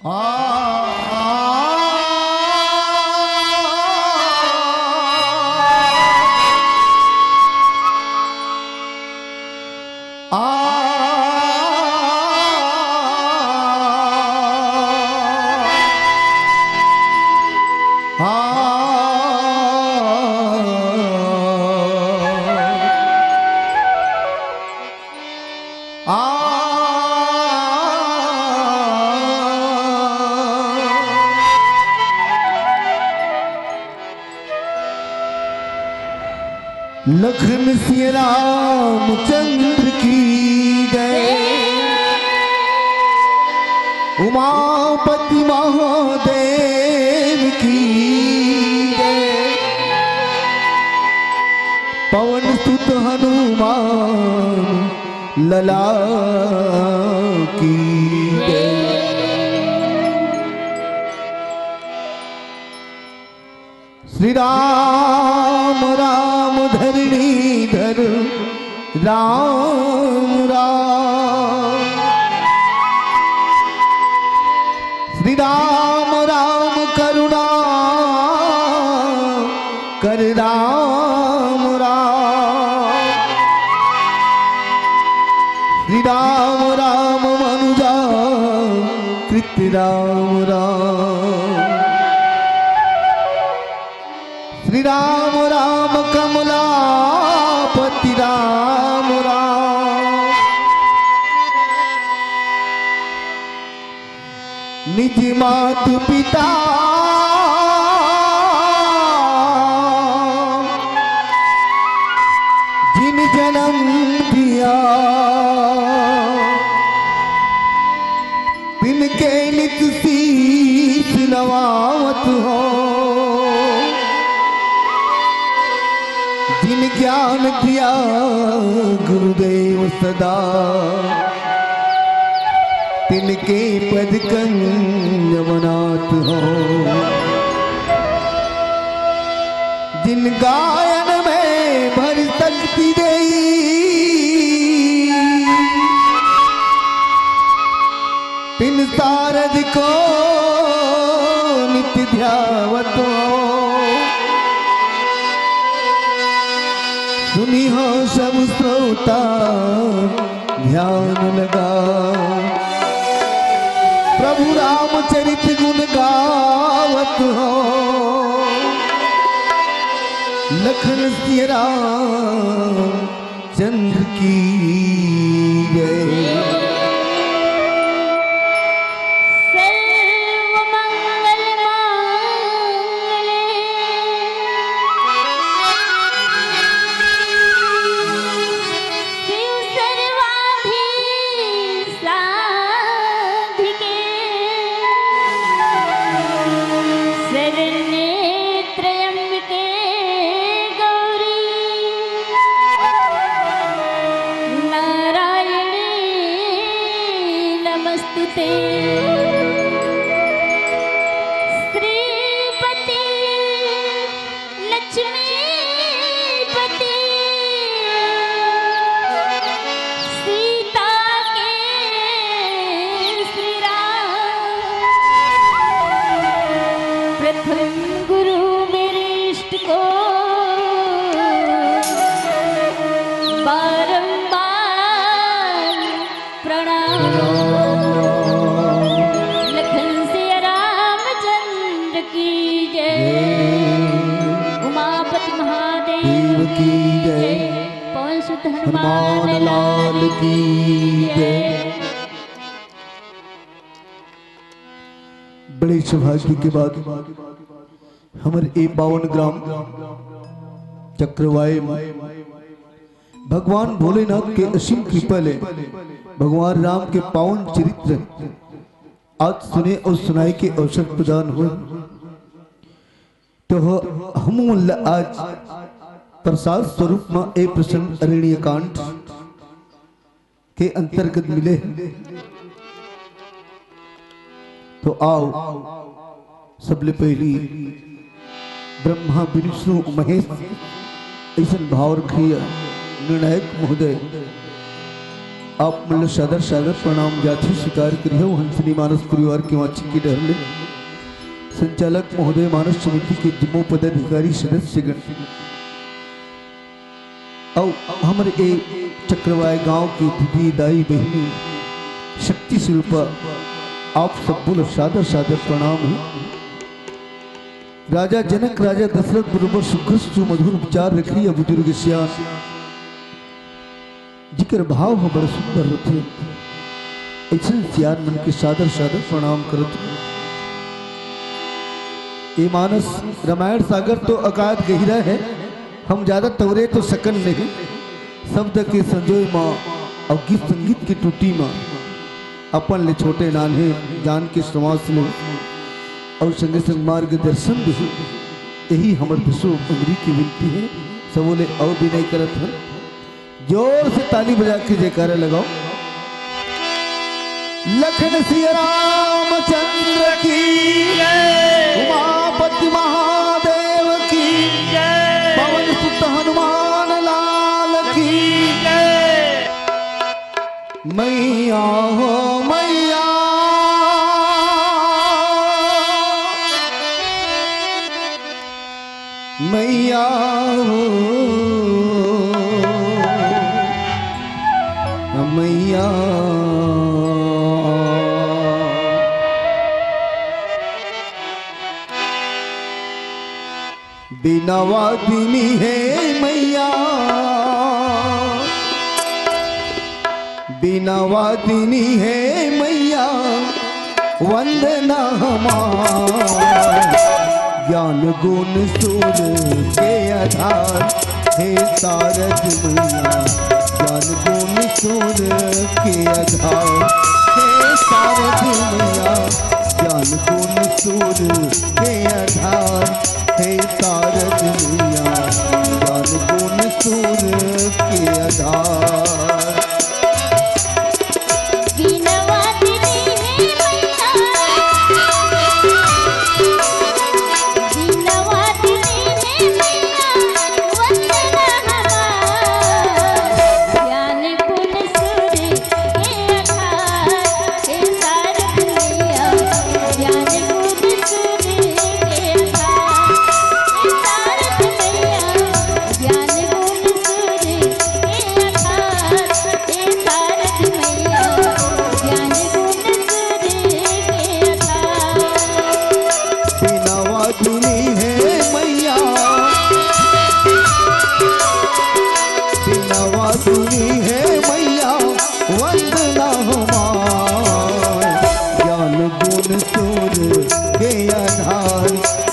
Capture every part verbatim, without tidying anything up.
आ, आ, आ, आ, आ, लखन सिया रामचंद्र की जय, उमापति महादेव की जय, पवन सुत हनुमान लला की जय। श्री राम राम धरणीधर राम राम। श्री राम राम करुणा कर राम राम। श्री राम राम मनुजा कृत राम राम। श्री राम राम कमलापति राम राम। निज मातु पिता जिन जन्म दिया, तिनके नित शीश नवावत हो। जिन ज्ञान दिया गुरुदेव सदा, तिनके पद कंज मनात हो। जिन गायन में भर शक्ति देई, तिन सारद को नित ध्यावत हो। सुनी हो सब श्रोता ध्यान लगा, प्रभु रामचरित गुण गावत हो। लखन सिया राम चंद्र की जय। सर्व मंगल मांगले शिव सर्वाधि साधिके शरण्ये त्र्यंबके गौरी नारायणी नमस्तुते। श्रीपति लक्ष्मीपति सीता के श्री राम, प्रथम गुरु मेरे इष्ट को बारंबार प्रणाम। लखन सिया रामचंद्र की जय। उमापति महादेव की जय। पवन सुत हनुमान लाल की जय। बड़े सौभाग्य के बाद हमर ए पावन ग्राम चक्रवाय म भगवान भोलेनाथ के असीम कृपा ले भगवान राम के पावन चरित्र आज सुने अउ सुनाए के अवसर प्रदान होय। तो ह-, हमू मन ल आज प्रसाद स्वरूप म ए प्रसंग अरण्य कांड के अंतर्गत मिले हे। तो आओ, सबले पहिली ब्रह्मा विष्णु महेश अइसन भाव रखिए निर्णायक महोदय। आप मन ल सादर सादर प्रणाम। जाथे स्वीकार करिहव हंसनी मानस परिवार के वाचिक के डहर ले संचालक महोदय, मानस समिति के जम्मो पदाधिकारी सदस्यगण, अउ हमर ए चक्रवाय गांव के दीदी, दाई, बहिनी, शक्ति स्वरूपा, आप सब्बो ल सादर सादर प्रणाम हे। राजा जनक, राजा दशरथ बरोबर सुघर सुमधुर विचार रखइया बुजुर्ग सियान, जिकर भाव ह बड़ सुंदर होथे, अइसन सियान मन के सादर सादर प्रणाम करत हूँ। ए मानस रामायण सागर तो अकात गहिरा हे, हम जादा तवरे तो सकन नहीं। शब्द के संजोय म अउ गीत संगीत के टूटी म अपन ले छोटे नान्हे जान के समाज ले अउ संगे संग मार्गदर्शन भी, यही हमर दसों उंगरी की विनती हे। सबो ले अउ विनय करत हन, जोर से ताली बजा के जयकारा लगाओ। लखन सिया रामचंद्र की, जय। उमापति महादेव की, जय। पवन सुत हनुमान लाल की, जय। मैया हो मैया, मैया हो मैया। बिना वादिनी हे मैया, बिना वादिनी हे मैया, वंदना हमार। ज्ञान गुण सुर के आधार, हे शारद मैया, ज्ञान गुण सुर के आधार, हे शारद मैया, ज्ञान गुण सुर के आधार, हे शारद मैया, ज्ञान गुण सुर के आधार। बिना वादिनी हे मैया, बिना वादिनी हे मैया, वंदना हमार। ज्ञान गुण सुर के आधार, हे शारद मैया, ज्ञान गुण सुर के आधार, हे शारद मैया, ज्ञान गुण सुर के आधार, हे शारद मैया, ज्ञान गुण सुर के आधार। बिना वादिनी हे मैया, बिना वादिनी हे मैया, वंदना हमार। ज्ञान गुण सुर के आधार,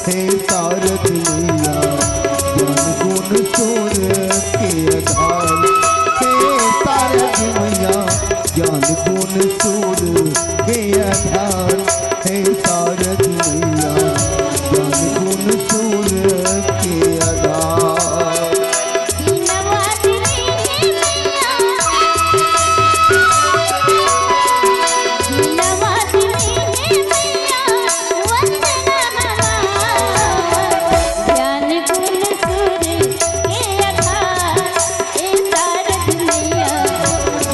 हे शारद मैया, ज्ञान गुण सुर के आधार, हे शारद मैया, ज्ञान गुण सुर के आधार, हे शारद मैया, ज्ञान गुण सुर के आधार। बिना वादिनी हे मैया, बिना वादिनी हे मैया, वंदना हमार। ज्ञान गुण सुर के आधार, हे शारद मैया,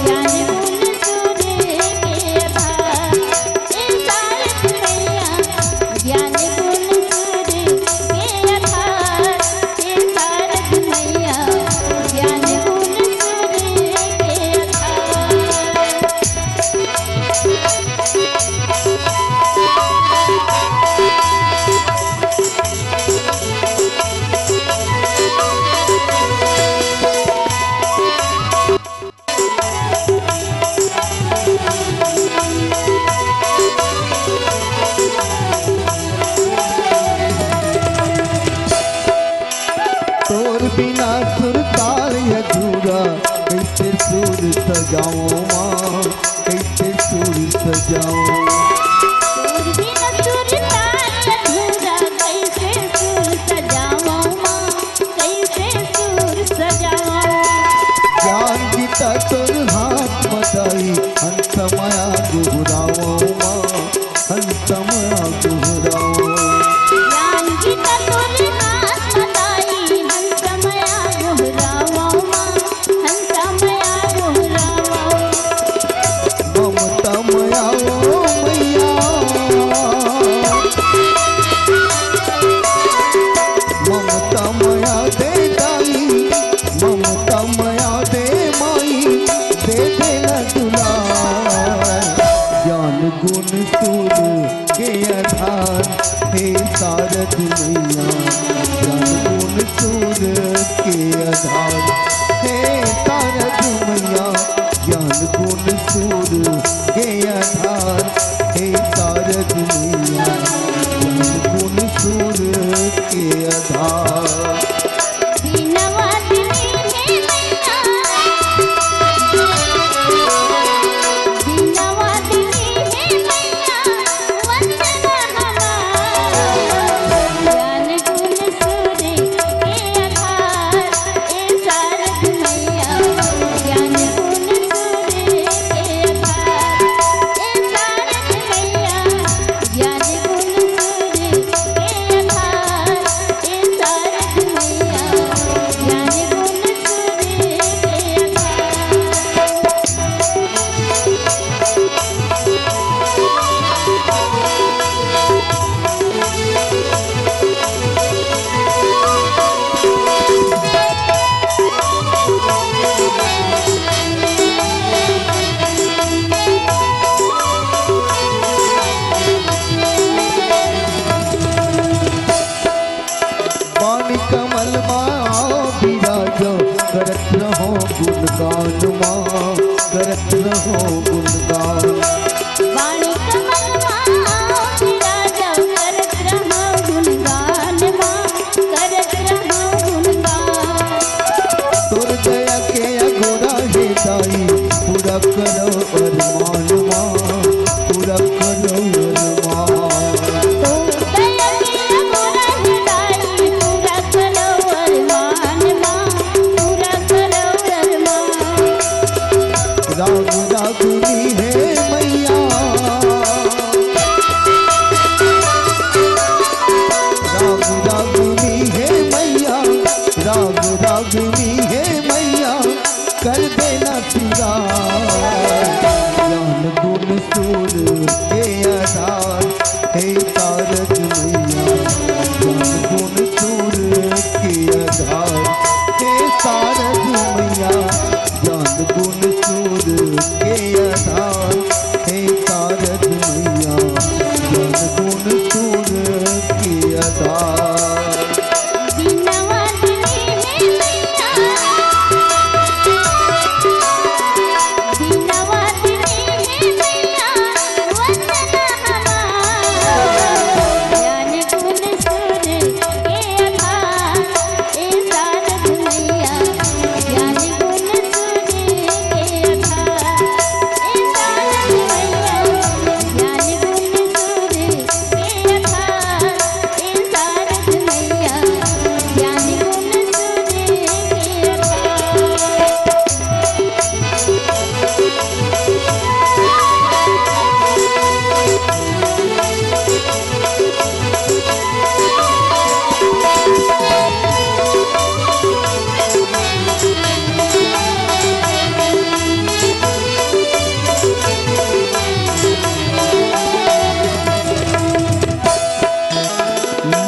ज्ञान गुण सुर के आधार, हे शारद मैया, ज्ञान गुण सुर के आधार, हे शारद मैया, ज्ञान गुण सुर के आधार। तोर बिना सुरताल अधूरा, कइसे सुर सजावों माँ, कइसे सुर सजावों। तोर बिना सुरताल अधूरा, कइसे सुर सजावों माँ, कइसे सुर सजावों। ज्ञान गीता तोर हाथ म दाई, हंस माया गोहरावों माँ, हंस माया गोहरावों। ज्ञान गीता तोर हाथ म दाई, हंस माया गोहरावों माँ, हंस माया गोहरावों। आधार, हे शारद मैया, ज्ञान गुण सूर के आधार। हे शारद मैया, ज्ञान गुण सूर के आधार। हे शारद मैया, ज्ञान गुण सूर के आधार। बिनवा दिनी हे मैया, बिनवा दिनी हे मैया, वंदना हमार। ज्ञान गुण सूर के आधार, ए शारद मैया, ज्ञान गुण सूर के आधार, ए शारद मैया, ज्ञान गुण सूर के आधार, ए शारद मैया, ज्ञान गुण सूर के आधार। पानी कमल मा विराज, करत रहो गुणगान मा, करत रहो गुणगान। पानी कमल मा विराज, करत रहो गुणगान मा, करत रहो गुणगान। तोर दया के अगोरा हे दाई, पूरा करो अरमान मा, पूरा करो अरमान। तोर दया के अगोरा हे दाई, पूरा करो अरमान मा, पूरा करो अरमान। राग रागनी हे मैया, राग रागनी हे मैया, राग रागनी हे मैया, कर देना सिंगार। ज्ञान गुण सूर के आधार, हे शारद मैया, ज्ञान गुण सूर के आधार। हे शारद मैया, ज्ञान गुण सूर के आधार। हे शारद मैया, ज्ञान गुण सूर के आधार। बिनवा दिनी हे मैया, बिनवा दिनी हे मैया, वंदना हमार। ज्ञान गुण सूर के आधार, ए शारद मैया, ज्ञान गुण सूर के आधार, ए शारद मैया, ज्ञान गुण सूर के आधार, ए शारद मैया, ज्ञान गुण सूर के आधार।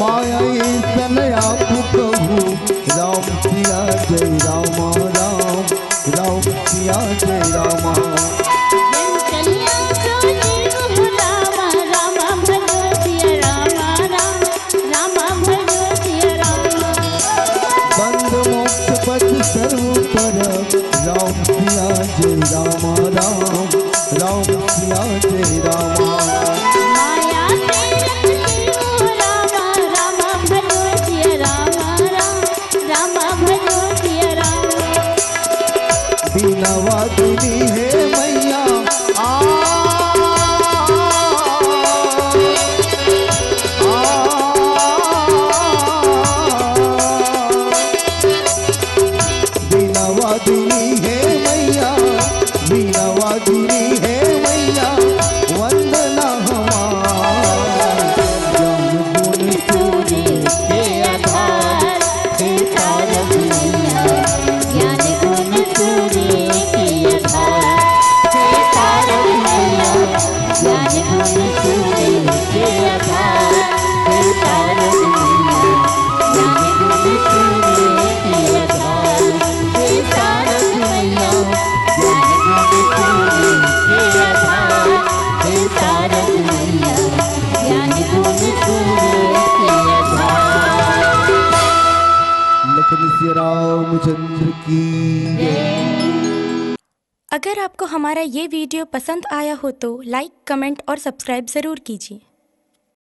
माया ऐसन आप कहू, राम सिया जय रामा राम, राम सिया जय रामा। जंगलिया तो जीव रामा, रामा भजो सिया रामा राम, रामा भजो सिया रामा। बंद मोक्ष पद सर्व पर, राम सिया जय रामा राम, राम सिया जय रामा। माया प्रेरक जीव रामा, रामा भजो सिया रामा राम, रामा भजो सिया रामा। बिनवा दिनी हे श्री रामचंद्र की जय। अगर आपको हमारा ये वीडियो पसंद आया हो तो लाइक, कमेंट और सब्सक्राइब ज़रूर कीजिए।